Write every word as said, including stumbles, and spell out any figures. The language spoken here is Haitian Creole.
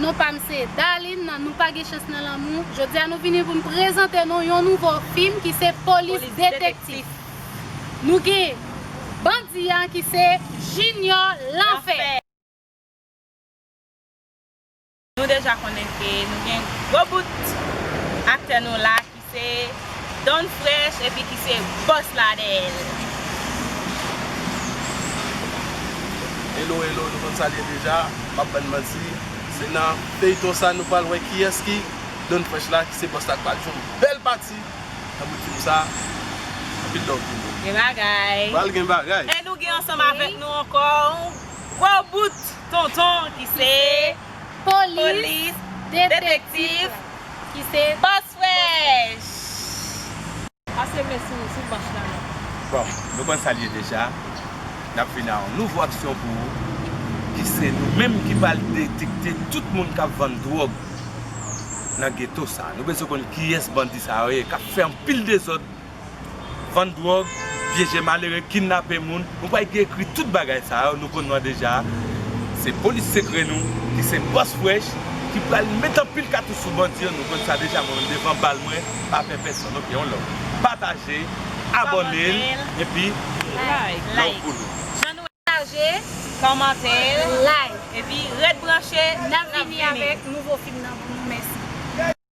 Non pa m se Darline, nan Nou Pa Gen Chans Nan Lanmou. Jodi a nou vini pou n prezante nou yon nouvo fim ki se Polis Detektif. Nou gen bandi a ki se Junior Lanfè. Nou deja konnen ke nou gen gwo bout aktè nou la ki se Don Fresh epi ki se bòs la dèyè l. Hello, hello, nou konn sa l ye deja, m ap bann manti. Se nan feyton sa nou pral wè kiyès ki Don Fresh la ki se bòs la k pral jwe yon bèl pati nan bout fim sa. Anpil love pou nou. Gen bagay. Pral gen bagay. E nou gen ansanm avèk nou ankò yon gwo bout tonton ki se Polis Detektif ki se Bòs Fresh. Pase men sou sou mach la non. Bon, nou konn sa l ye deja. N ap vin a yon nouvo aksyon pou ou, ki se nou menm ki pral detekte tout moun k ap vann dwòg nan geto sa. Nou bezwen konn kiyès bandi sa yo ye k ap fè anpil dezòd, vann dwòg, pyeje malere, kidnape moun. Nou pral dekri tout bagay sa yo, nou konn nou an deja. Se polis sekrè nou, ki se Bòs Fresh, ki pral met anpil katouch sou bandi yo, nou konn sa deja, mwen menm devan bal mwen, pa pè pèsonn, oke, yon love. Pataje, abòne l, epi love pou nou. Pataje, kòmante, like, epi ret branche, n ap vini avèk nouvo fim nan pou nou.